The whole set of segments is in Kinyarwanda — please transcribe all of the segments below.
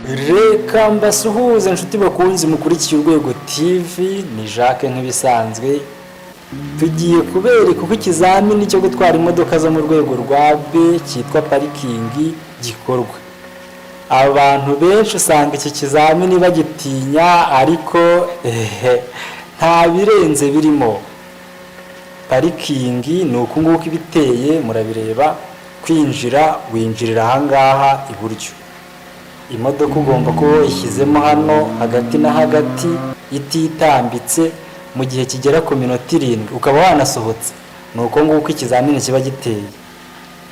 Reka mbasuhuze inshuti bakunzi mukurikiye Urwego TV, ni Jacques nk'ibisanzwe. Tugiye kubereka uko ikizamini cyo gutwara imodoka zo mu rwego rwa B cyitwa parikingi gikorwa. Abantu benshi usanga iki kizamini bagitinya, ariko ehe, nta birenze birimo. Parikingi ni uku nguku iba iteye, murabireba. Kwinjira, winjirira ahangaha iburyo. Imodoka ugomba kuba wayishyizemo hano hagati na hagati ititambitse mu gihe kigera ku minota 7, ukaba wanasohotse. Ni uko nguko ikizamini kiba giteye.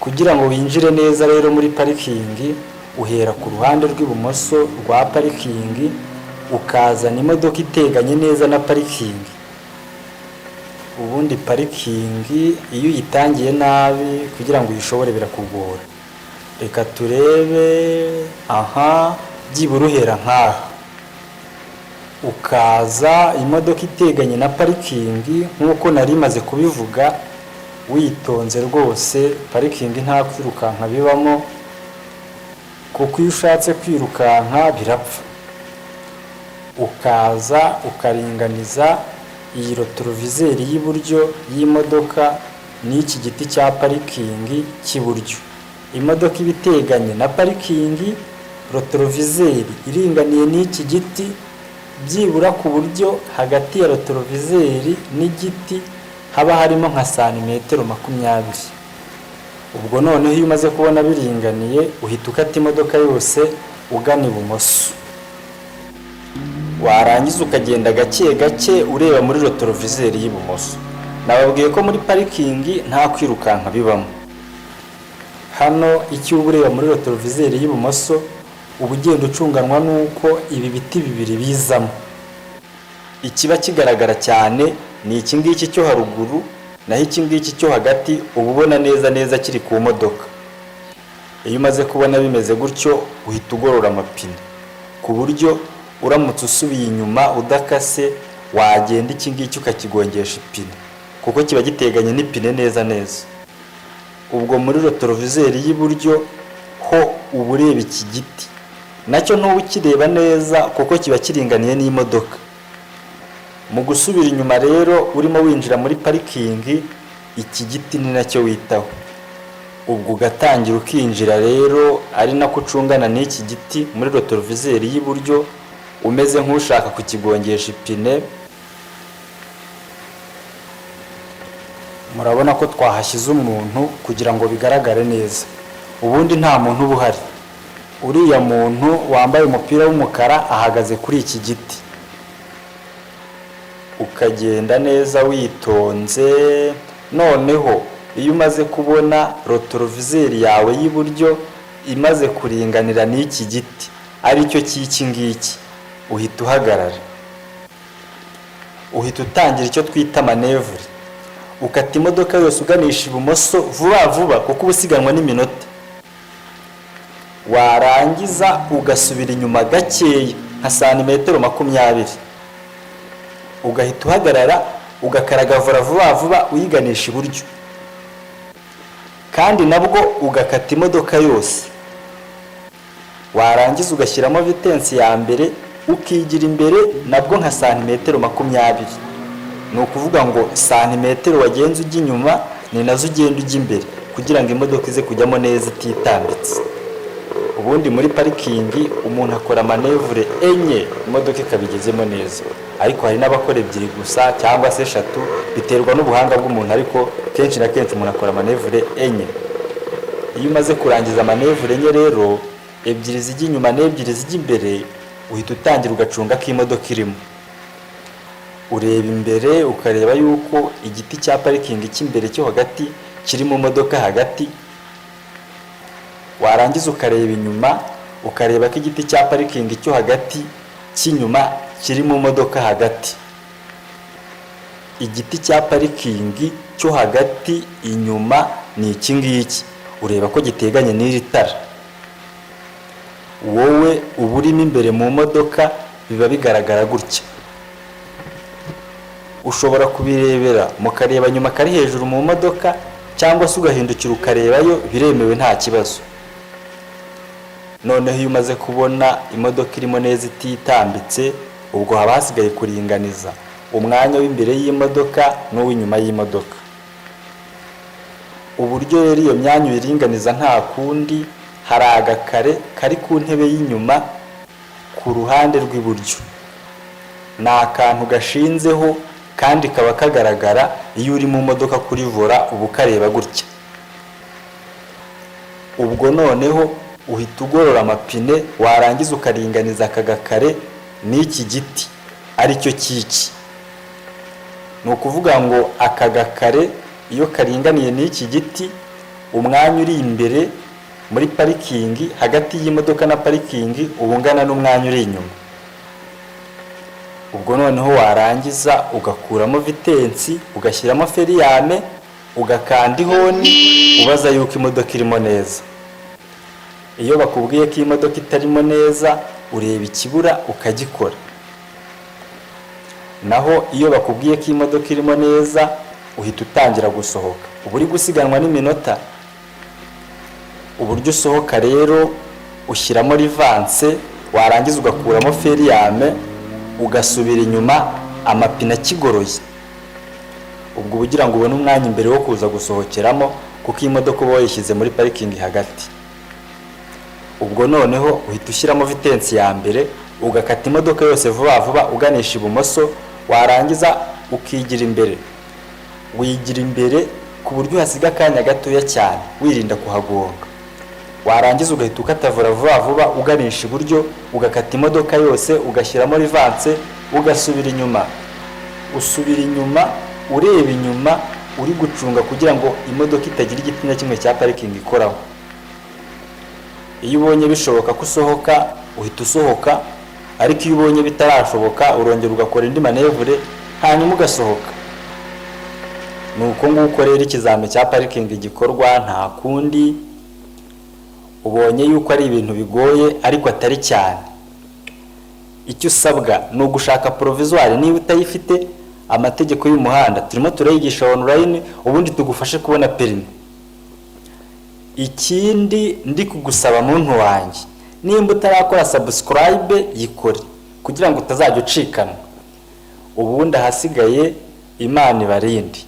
Kugira ngo winjire neza rero muri parikingi, uhera ku ruhande rw'ibumoso rwa parikingi, ukazana imodoka iteganye neza na parikingi. Ubundi parikingi iyo uyitangiye nabi, kugira ngo uyishobore birakugora. Reka turebe aha, byibura uhera nk'aha, ukaza imodoka iteganye na parikingi nk'uko nari maze kubivuga, witonze rwose. Parikingi nta kwirukanka bibamo, kuko iyo ushatse kwirukanka birapfa. Ukaza ukaringaniza iyi rétroviseur y'iburyo y'imodoka n'iki giti cya parikingi cy'iburyo. Imodoka iba iteganye na parikingi, rétroviseur iringaniye n'iki giti, byibura ku buryo hagati ya rétroviseur n'igiti haba harimo nka santimetero 20. Ubwo noneho iyo umaze kubona biringaniye, uhita ukata imodoka yose ugana ibumoso, warangiza ukagenda gake gake ureba muri rétroviseur y'ibumoso. Nababwiye ko muri parikingi nta kwirukanka bibamo. Hano icyo uba ureba muri rétroviseur y'ibumoso, uba ugenda ucunganwa n'uko ibi biti bibiri bizamo. Ikiba kigaragara cyane ni iki ngiki cyo haruguru, naho iki ngiki cyo hagati uba ubona neza neza kiri ku modoka. Iyo umaze kubona bimeze gutyo, uhita ugorora amapine, ku buryo uramutse usubiye inyuma udakase, wagenda iki ngiki ukakigongesha ipine, kuko kiba giteganye n'ipine neza neza. Ubwo muri rétroviseur y'iburyo ho uba ureba iki giti, nacyo ntuba ukireba neza kuko kiba kiringaniye n'imodoka. Mu gusubira inyuma rero, urimo winjira muri parikingi, iki giti ni nacyo witaho. Ubwo ugatangira ukinjira rero, ari nako ucungana n'iki giti muri rétroviseur y'iburyo, umeze nk'ushaka kukigongesha ipine. Murabona ko twahashyize umuntu kugira ngo bigaragare neza. Ubundi nta muntu uba uhari. Uriya muntu wambaye umupira w'umukara ahagaze kuri iki giti. Ukagenda neza witonze. Noneho iyo umaze kubona rétroviseur yawe y'iburyo imaze kuringanira n'iki giti, aricyo cy'iki ngiki, uhita uhagarara, uhita utangira icyo twita manœuvre. Ukata imodoka yose uganisha ibumoso vuba vuba, kuko uba usiganwa n'iminota. Warangiza ugasubira inyuma gakeya nka santimetero 20, ugahita uhagarara, ugakaraga volant vuba vuba uyiganisha iburyo, kandi nabwo ugakata imodoka yose. Warangiza ugashyiramo vitesse ya mbere, ukigira imbere nabwo nka santimetero 20. Ni ukuvuga ngo santimetero wagenza ujya inyuma ni nazo ugenda ujya imbere, kugira ngo imodoka ize kujyamo neza ititambitse. Ubundi muri parikingi umuntu akora manœuvre enye, imodoka ikaba igezemo neza, ariko hari n'abakora ebyiri gusa cyangwa se eshatu, biterwa n'ubuhanga bw'umuntu, ariko kenshi na kenshi umuntu akora manœuvre enye. Iyo umaze kurangiza manœuvre enye rero, ebyiri zijya inyuma n'ebyiri zijya imbere, uhita utangira ugacunga ko imodoka irimo. Ureba imbere, ukareba yuko igiti cya parikingi cy'imbere cyo hagati kiri mu modoka hagati. Warangiza ukareba inyuma, ukareba ko igiti cya parikingi cyo hagati cy'inyuma kiri mu modoka hagati. Igiti cya parikingi cyo hagati inyuma ni iki ngiki, ureba ko giteganye n'iri tara. Wowe uba urimo imbere mu modoka, biba bigaragara gutya. Ushobora kubirebera mukareba nyuma kari hejuru mu modoka, cyangwa se ugahindukira ukarebayo, biremewe, nta kibazo. Noneho iyo umaze kubona imodoka irimo neza ititambitse, ubwo haba hasigaye kuringaniza umwanya w'imbere y'imodoka n'uw'inyuma y'imodoka. Uburyo rero iyo myanya uyiringaniza, nta kundi, hari agakare kari ku ntebe y'inyuma ku ruhande rw'iburyo. Ni akantu gashinzeho kandi kaba kagaragara iyo uri mu modoka kuri volant, uba ukareba gutya. Ubwo noneho uhita ugorora amapine, warangiza ukaringaniza aka gakare n'iki giti, aricyo cy'iki. Ni ukuvuga ngo aka gakare iyo karinganiye n'iki giti, umwanya uri imbere muri parikingi, hagati y'imodoka na parikingi, uba ungana n'umwanya uri inyuma. Ubwo noneho warangiza ugakuramo vitensi, ugashyiramo frein à main, ugakanda ihoni ubaza yuko imodoka irimo neza. Iyo bakubwiye ko imodoka itarimo neza, ureba ikibura ukagikora. Naho iyo bakubwiye ko imodoka irimo neza, uhita utangira gusohoka, uba uri gusiganwa n'iminota. Uburyo usohoka rero, ushyiramo reverse, warangiza ugakuramo frein à main, ugasubira inyuma amapine akigoroye. Ubwo uba ugira ngo ubone umwanya imbere wo kuza gusohokeramo, kuko iyi modoka uba wayishyize muri parikingi hagati. Ubwo noneho uhita ushyiramo vitensi ya mbere, ugakata imodoka yose vuba vuba uganisha ibumoso, warangiza ukigira imbere. Wigira imbere ku buryo uhasiga akanya gatoya cyane, wirinda kuhagonga. Warangiza ugahita ukatavura vuba vuba uganisha iburyo, ugakata imodoka yose, ugashyiramo reverse, ugasubira inyuma. Usubira inyuma ureba inyuma, uri gucunga kugira ngo imodoka itagira igiti na kimwe cya parikingi ikoraho. Iyo ubonye bishoboka ko usohoka, uhita usohoka, ariko iyo ubonye bitarashoboka, urongera ugakora indi manœuvre, hanyuma ugasohoka. Ni uko nguko rero ikizami cya parikingi gikorwa, nta kundi. Ubonye yuko ari ibintu bigoye, ariko atari cyane. Icyo usabwa ni ugushaka provisoire niba utayifite. Amategeko y'umuhanda turimo turayigisha online, ubundi tugufashe kubona permis. Ikindi ndi kugusaba, muntu wanjye, nimba utarakora subscribe, yikore kugira ngo utazajya ucikanwa. Ubundi ahasigaye, Imana ibarinde.